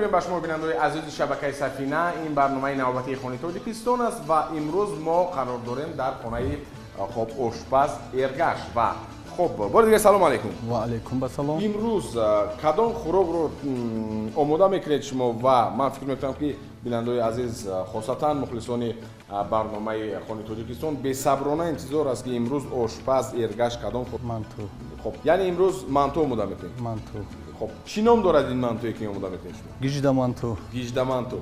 Мегӯем ба шумо бинандаои азизи шабакаи Сафина, ин барномаи навбатии Хони Тоҷикистон аст ва имрӯз мо қарор дорем дар хонаи хоб ошпаз Эргаш. Ва хоб бори дигар салом алайкум. Ва алайкум ассалом. Имрӯз кадом хӯрокро омода мекунед шумо? Ва ман фикр мекунам, ки бинандаои азиз, хосатан мухлисони барномаи Хони Тоҷикистон бесаброна интизор аст, ки имрӯз ошпаз Эргаш кадом манту. Хоб, яъне имрӯз манту омода мекунед? Манту. Хоб, чӣ ном дорад ин мантуе, ки омода мекунед шумо? Гижда манту. Гижда манту.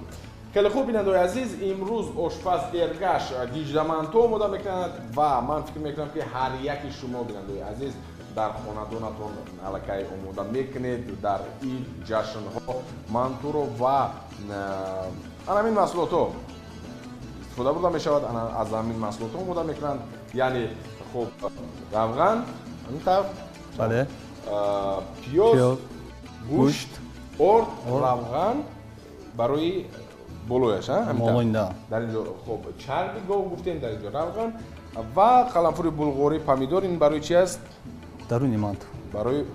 Хеле хуб, бинандаои азиз, имрӯз ошпаз Эргаш гижда манту омода мекунад ва ман фикр мекунам, ки ҳар яки шумо, бинандаои азиз, дар хонадонатон аллакай омода мекунед дар ид, ҷашнҳо мантуро ва ана ҳамин маҳсулотҳо истифода бурда мешавад, аз ҳамин маҳсулотҳо омода мекунанд, яъне хуб, равған ҳамин тавр, бале, пиёз, гӯшт, орд, равған барои болояш, дар инҷо хоб чарби гов гуфтем, дар инҷо равған ва қаламфури булғорӣ, помидор. Ин барои чи аст? Даруни манту. Барои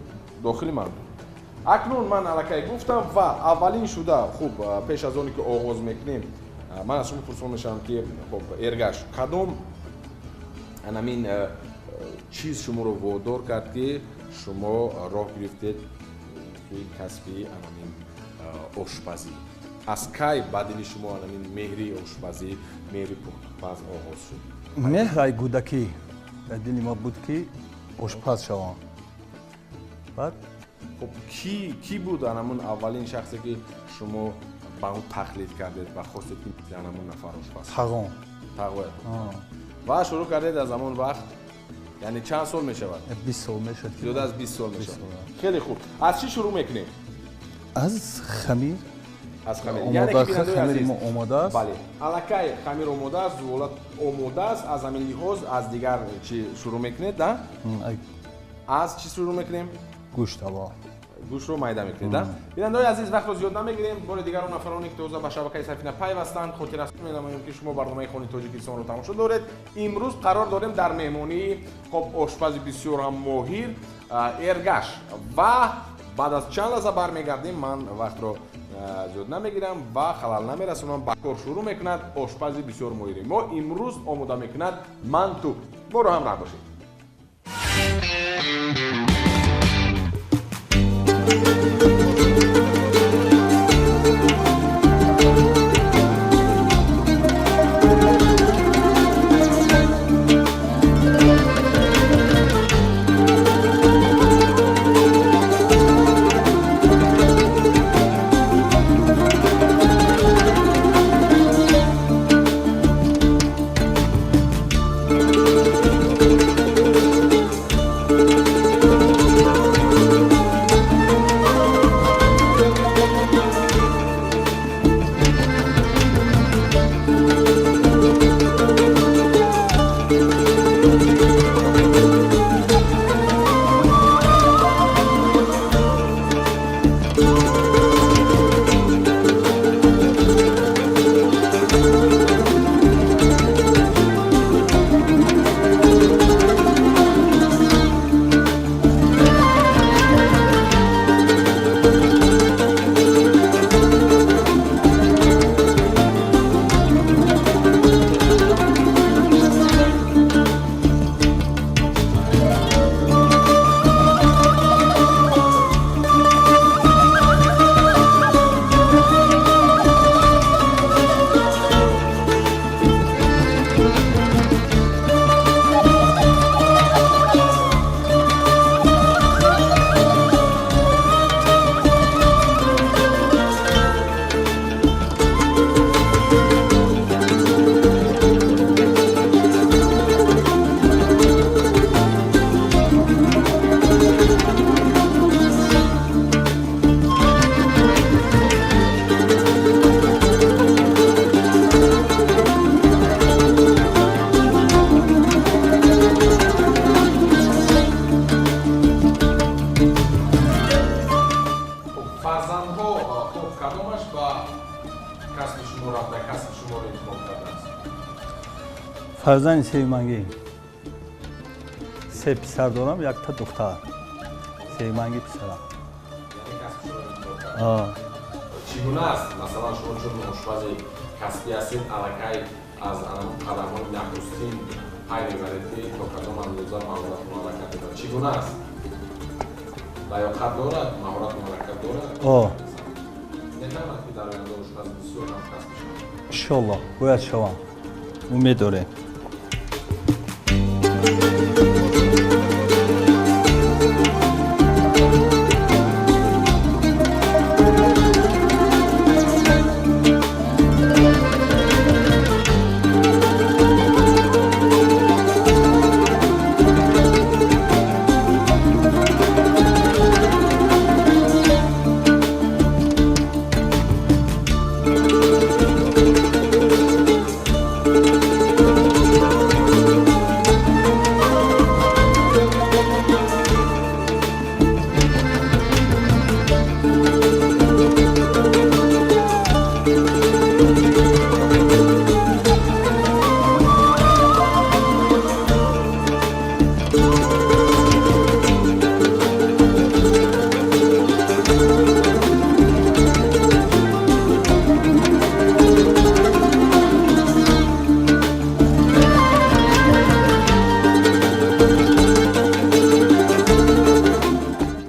дохили манту. Акнун ман аллакай гуфтам ва аввалин шуда, хуб, пеш аз оне ки оғоз мекунем, ман аз шумо пурсон мешавам, ки хуб, Эргаш, кадом анамин чиз шуморо водор кард, ки шумо роҳ гирифтед сӯи касби анамин ошпазӣ? Аз кай ба дили шумо анамин меҳри ошпазӣ, меҳри пухтупаз оғоз шуд? Меҳр ай кӯдакӣ дар дили ма буд, ки ошпаз шавам. Баъд хуб, кӣ буд анамун аввалин шахсе, ки шумо ба ӯ тақлид кардед ва хостед, ки мисли анамун нафар ошпаз? Тағом. Тағоятон. Ва шурӯъ кардед аз ҳамон вақт, яъне чанд сол мешавад? 20 сол мешавад. Зиёда аз 20 сол мешавад. Хеле хуб, аз чӣ шурӯъ мекунем? Аз хамир. Аз хамир, яъне ки, бинандаои азиз, омода аст. Бале, аллакай хамир омода аст, зувола омода аст. Аз ҳамин лиҳоз аз дигар чӣ шурӯъ мекунед? Да, аз чӣ шурӯъ мекунем? Гӯшт аввал. Гӯштро майда мекунед, да? Бинандаои азиз, вақтро зиёд намегирем. Бори дигар он нафароне, ки тоза ба шабакаи Сафина пайвастанд, хотиррасон менамоем, ки шумо барномаи Хони Тоҷикистонро тамошо доред. Имрӯз қарор дорем дар меҳмонии хоб ошпази бисёр ҳам моҳир Эргаш ва баъд аз чанд лаҳза бармегардем. Ман вақтро зиёд намегирам ва халал намерасонам. Ба кор шурӯъ мекунад ошпази бисёр моҳири мо, имрӯз омода мекунад манту. Моро ҳамроҳ бошед. Фарзандҳо, хуб, кадомаш ба касби шумо рафта, касби шуморо интихоб кардааст? Фарзанди севимангӣ, се писар дорам, якта духтар, севимангӣ писарам. Яъне касби шуморо интихоб кард? Чӣ Чӣ гуна аст? Масалан, шумо чун ошпази касбӣ ҳастед, аллакай аз қадамҳои нахустин пай мебаред, ки то кадом андоза маҳорату малака дорад. Чӣ гуна аст? Лаёқат дорад, маҳорату малака дорад? Метавонад, ки дар оянда ошпази бисёр ҳам касбӣ шавад? Иншоллоҳ, бояд шавам. Умед дорем.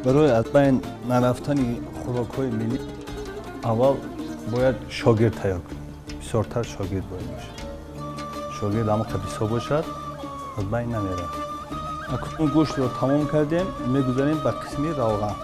Барои аз байн нарафтани хӯрокҳои миллӣ аввал бояд шогирд тайёр кунем. Бисёртар шогирд бояд бошад. Шогирд ҳамақа бисёр бошад, аз байн намеравад. Акнун гӯштро тамом кардем, мегузарем ба қисми равған.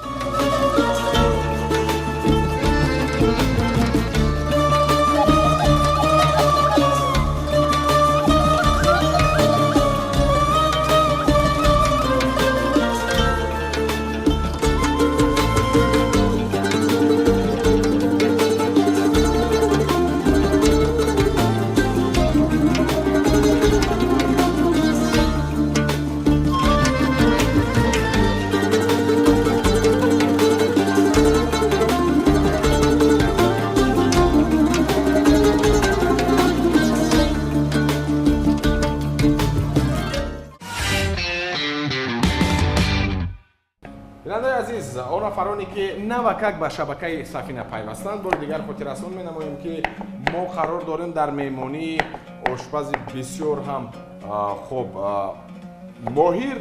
Бинандаи азиз, он нафароне ки навакак ба шабакаи Сафина пайвастанд, бори дигар хотиррасон менамоем, ки мо қарор дорем дар меҳмонии ошпази бисёр ҳам хуб моҳир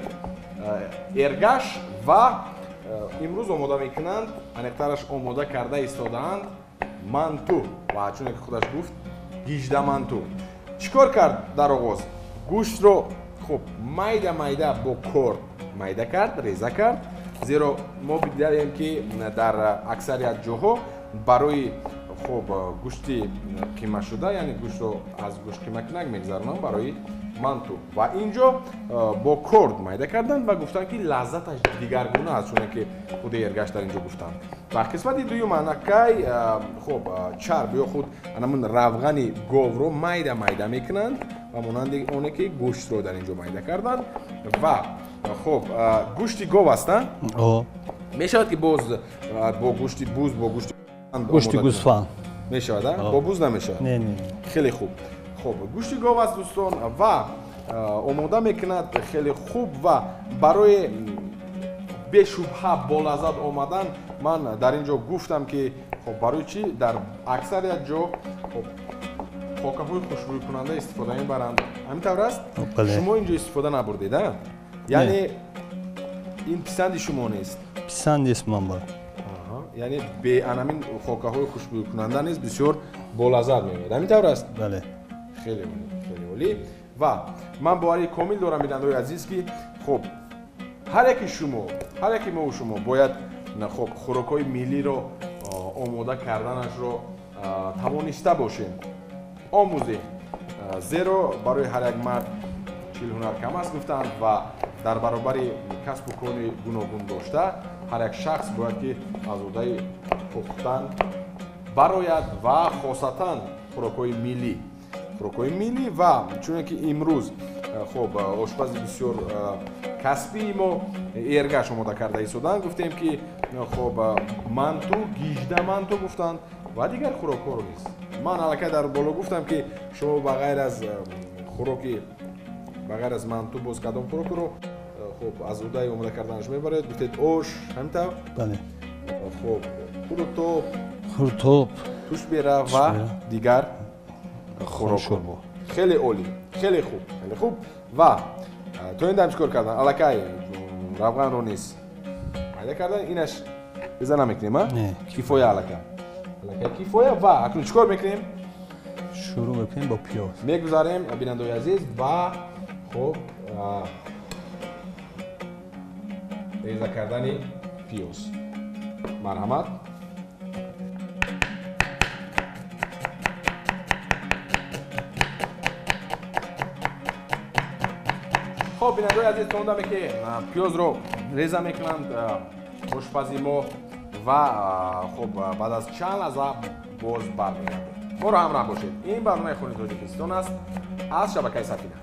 Эргаш ва имрӯз омода мекунанд, аниқтараш омода карда истодаанд манту ва чуне ки худаш гуфт, гижда манту. Чӣ кор кард дар оғоз? Гӯштро хуб майда майда бо корд майда кард, реза кард, зеро мо дидаем, ки дар аксарият ҷоҳо барои хуб гӯшти қимашуда, яъне гӯштро аз гӯшт қимакунак мегузаронанд барои манту ва инҷо бо корд майда карданд ва гуфтанд, ки лаззаташ дигаргуна аст, чуне ки худи Эргаш дар инҷо гуфтанд. Ва қисмати дуюм анакай хуб чарб ё худ анамун равғани говро майда майда мекунанд ва монанди оне ки гӯштро дар инҷо майда карданд. Ва хуб гӯшти гов аст, мешавад ки боз бо гӯшти буз, бо гӯшти гӯсфанд мешавад, бо буз намешавад? Не, не. Хеле хуб. Хуб, гӯшти гов аст, дӯстон, ва омода мекунад хеле хуб. Ва барои бешубҳа болаззат омадан ман дар ин ҷо гуфтам, ки хуб барои чӣ дар аксарият ҷо хуб хокаҳои хушбӯйкунанда истифода мебаранд. Ҳамин тавр аст? Шумо ин ҷо истифода набурдед, а? Яъне ин писанди шумо нест? Писанд нест ман ба. Яъне бе анамин хокаҳои хушбӯйкунанда низ бисёр болаззат меояд. Ҳамин тавр аст? Бале. Хеле олӣ, хеле олӣ. Ва ман боварии комил дорам, бинандаҳои азиз, ки хуб ҳар яки шумо, ҳар яки мову шумо бояд хуб хӯрокҳои миллиро омода карданашро тавониста бошем, омӯзем, зеро барои ҳар як мард 40 ҳунар кам аст гуфтанд ва дар баробари касбу кори гуногун дошта ҳар як шахс бояд ки аз ӯҳдаи пухтан барояд ва хосатан хӯрокҳои миллӣ, хӯрокҳои миллӣ. Ва чуне ки имрӯз хуб ошпази бисёр касбии мо Эргаш омода карда истоданд, гуфтем ки хуб манту, гижда манту гуфтанд ва дигар хӯрокҳоро низ. Ман аллакай дар боло гуфтам, ки шумо ба ғайр аз хӯроки, ба ғайр аз манту боз кадом хӯрокро хуб аз ӯҳдаи омода карданаш мебаред? Гуфтед ош, ҳамин тавр? Бале. Хуб, қурутоб. Қуртоб, тушбера ва дигар хӯрокҳо. Хеле олӣ, хеле хуб, хеле хуб. Ва то ин дам чӣ кор кардан? Аллакай равғанро низ пайда кардан, инаш реза намекунем, а? Кифоя аллакай. Аллакай кифоя. Ва акнун чӣ кор мекунем? Шурӯъ мекунем бо пиёз. Мегузарем, бинандаои азиз, ба хуб реза кардани пиёз. Марҳамат. Хоб, бинандаои азиз, то он даме ки пиёзро реза мекунанд ошпази мо ва хуб баъд аз чанд лаҳза боз бармегардем. Моро ҳамроҳ бошед. Ин барномаи Хони Тоҷикистон аст аз шабакаи Сафина.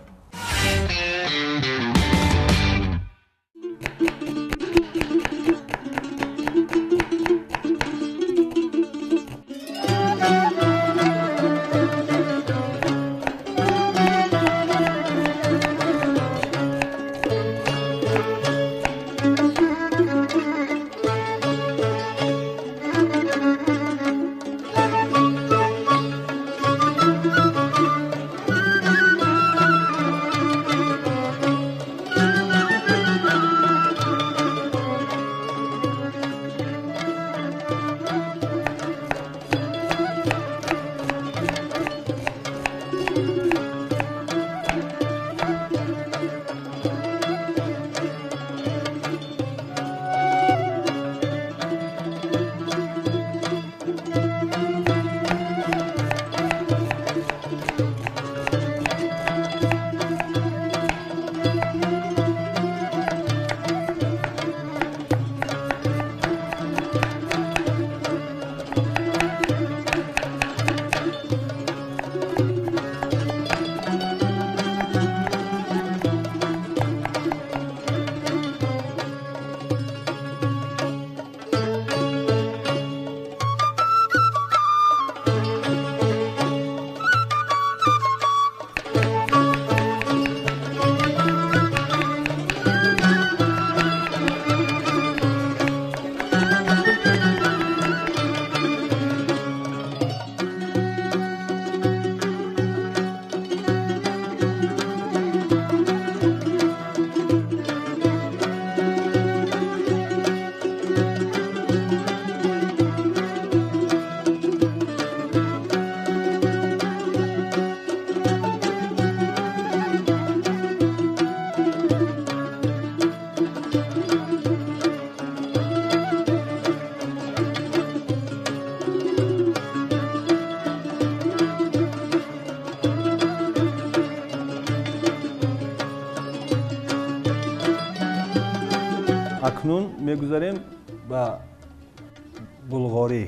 Акнун мегузарем ба булғорӣ.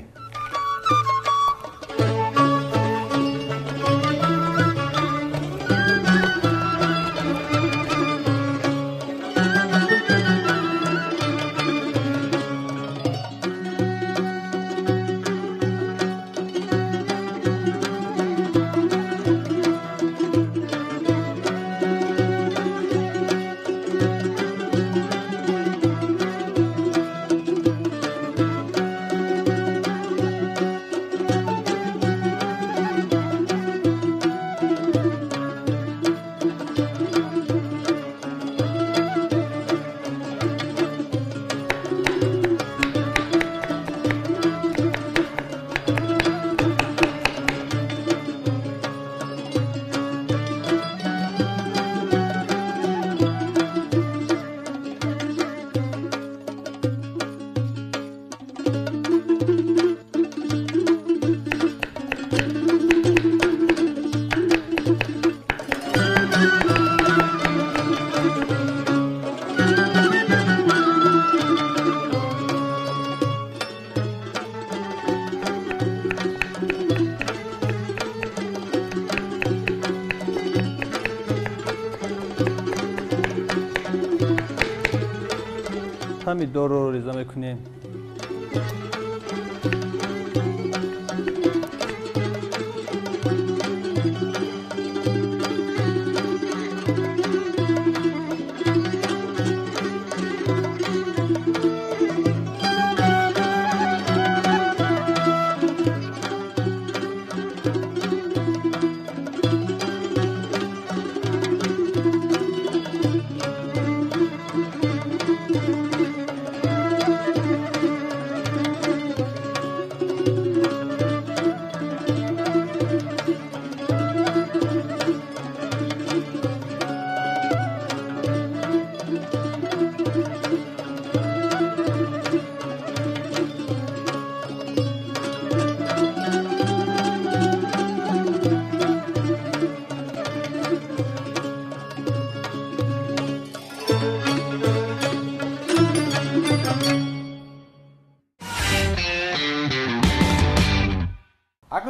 Помидорро реза мекунем.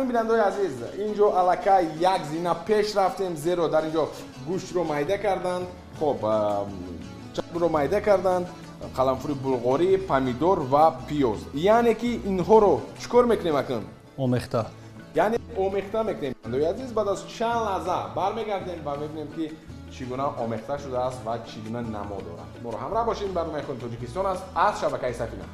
Акнун, бинандаои азиз, инҷо аллакай як зина пеш рафтем, зеро дар инҷо гӯштро майда карданд, хоб, чарбро майда карданд, қаламфури булғорӣ, помидор ва пиёз. Яъне ки инҳоро чӣ кор мекунем акнун? Омехта. Яъне омехта мекунем. Бинандаои азиз, баъд аз чанд лаҳза бармегардем ва мебинем, ки чӣ гуна омехта шудааст ва чӣ гуна намо дорад. Моро ҳамроҳ бошед. Барномаи Хони Тоҷикистон аст аз шабакаи Сафина.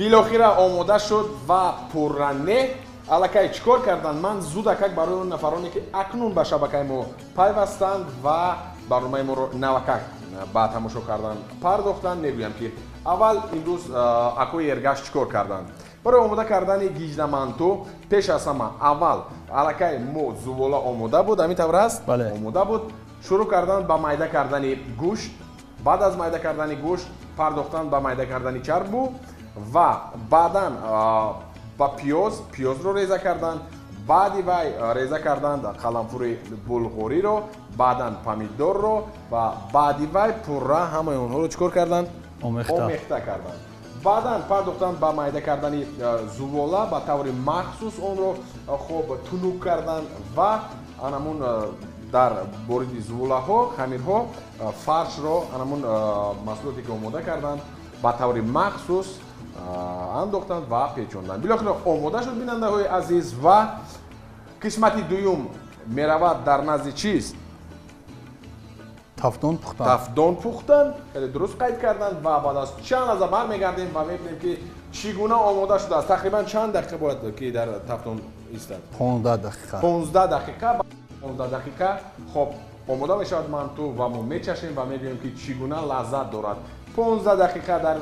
Билохира омода шуд ва пурра не. Аллакай чӣ кор карданд? Ман зудакак барои он нафароне, ки акнун ба шабакаи мо пайвастанд ва барномаи моро навакак ба тамошо кардан пардохтанд, мегӯям, ки аввал имрӯз акои Эргаш чӣ кор карданд. Барои омода кардани гиҷдаманту пеш аз ҳама аввал аллакай мо зувола омода буд, ҳамин тавр аст? Омода буд. Шурӯъ карданд ба майда кардани гӯшт, баъд аз майда кардани гӯшт пардохтанд ба майда кардани чарбу ва баъдан ба пиёз, пиёзро реза карданд, баъди вай реза карданд қаламфури булғориро, баъдан помидорро ва баъди вай пурра ҳамаи онҳоро чӣ кор карданд? Омехта карданд. Баъдан пардохтанд ба майда кардани зувола, ба таври махсус онро хоб тунук карданд ва анамун дар бориди зуволаҳо, хамирҳо фаршро, анамун маҳсулоте ки омода карданд, ба таври махсус андохтанд ва печонданд. Билохира омода шуд, бинандаҳои азиз, ва қисмати дуюм меравад дар назди чист? Тафдон пухтан. Тафдон пухтан, хеле дуруст қайд карданд ва баъд аз чанд лаҳза бармегардем ва мебинем, ки чӣ гуна омода шудааст. Тақрибан чанд дақиқа бояд ки дар тафдон истад? 15 дақиқа. 15 дақиқа. 15 дақиқа хоб омода мешавад манту ва мо мечашем ва мебинем, ки чӣ гуна лаззат дорад. 15 дақиқа дар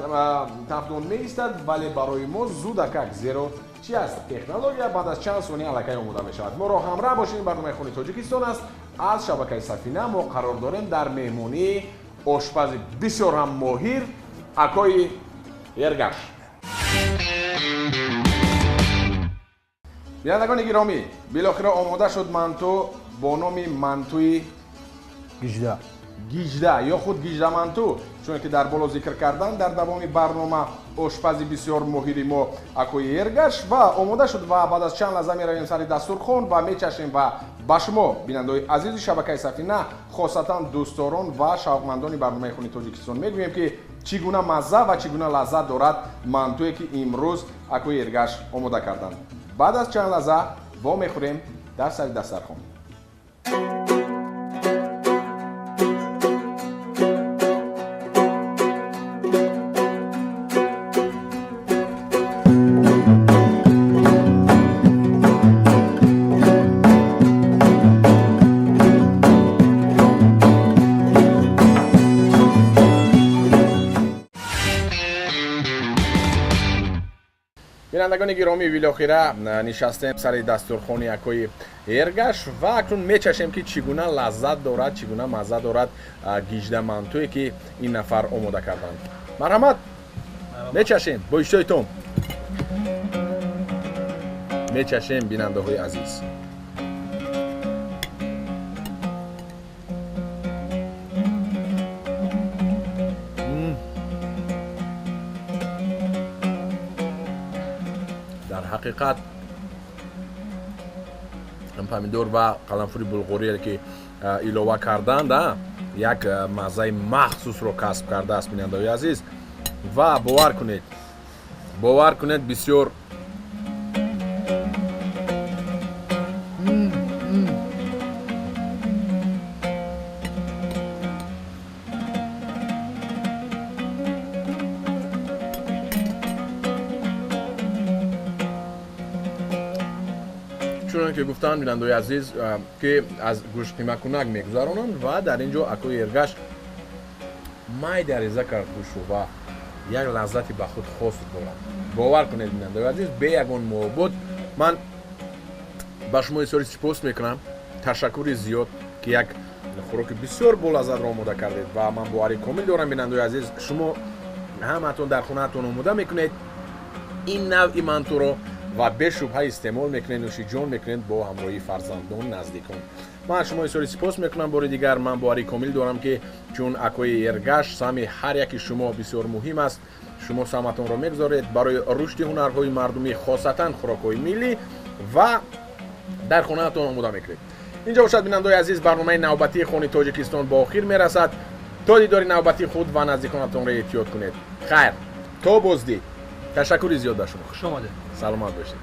тафдон меистад, вале барои мо зудакак, зеро чи аст? Технология баъд аз чанд сония аллакай омода мешавад. Моро ҳамроҳ бошед, барномаи Хони Тоҷикистон аст. Аз шабакаи Сафина мо қарор дорем дар меҳмонии ошпази бисёр ҳам моҳир акои Эргаш. Бинандагони гиромӣ, билохира омода шуд манту бо номи мантуи гижда. Гижда ё худ гиждаманту, чунки дар боло зикр кардан дар давоми барнома ошпази бисёр моҳири мо акои Эргаш ва омода шуд ва баъд аз чанд лаҳза меравем сари дастурхон ва мечашем ва ба шумо, бинандаҳои азизи шабакаи Сафина, хосатан дӯстдорон ва шавқмандони барномаи Хони Тоҷикистон мегӯем, ки чӣ гуна мазза ва чӣ гуна лаззат дорад мантуе, ки имрӯз акои Эргаш омода карданд. Баъд аз чанд лаҳза вомехӯрем дар сари дастархон. Бинандагони гиромӣ, билохира нишастем сари дастурхони акои Эргаш ва акнун мечашем, ки чӣ гуна лаззат дорад, чӣ гуна мазза дорад гиждамантуе, ки ин нафар омода карданд. Марҳамат, мечашем бо иштиҳои мечашем, бинандаҳои азиз. Ҳақиқат помидор ва қаламфури булғорие, ки илова карданд, як маззаи махсусро касб кардааст, бинандаҳои азиз, ва бовар кунед, бисёр чунон ки гуфтанд, бинандаҳои азиз, ки аз гӯштқимакунак мегузаронанд ва дар ин ҷо акои Эргаш майда реза кард гӯштро ва як лаззати ба худ хос дорад. Бовар кунед, бинандаҳои азиз, бе ягон муҳобот ман ба шумо изҳори сипос мекунам. Ташаккури зиёд, ки як хӯроки бисёр болаззатро омода кардед ва ман бовари комил дорам, бинандаҳои азиз, шумо ҳамаатон дар хонаатон омода мекунед ин навъи мантуро ва бешубҳа истеъмол мекунед, нӯшиҷон мекунед бо ҳамроҳии фарзандон, наздикон. Ман шумо изҳори сипос мекунам бори дигар. Ман бовари комил дорам, ки чун акои Эргаш саҳми ҳар яки шумо бисёр муҳим аст, шумо саҳматонро мегузоред барои рушди ҳунарҳои мардумӣ, хосатан хӯрокҳои миллӣ, ва дар хонаатон омода мекунед. Инҷо бошад, бинандаҳои азиз, барномаи навбатии Хони Тоҷикистон ба охир мерасад. То дидори навбатии худ ва наздиконатонро эҳтиёт кунед. Хайр, то боздид. Ташаккури зиёд ба шумо. Хуш омадед. Саломат бошед.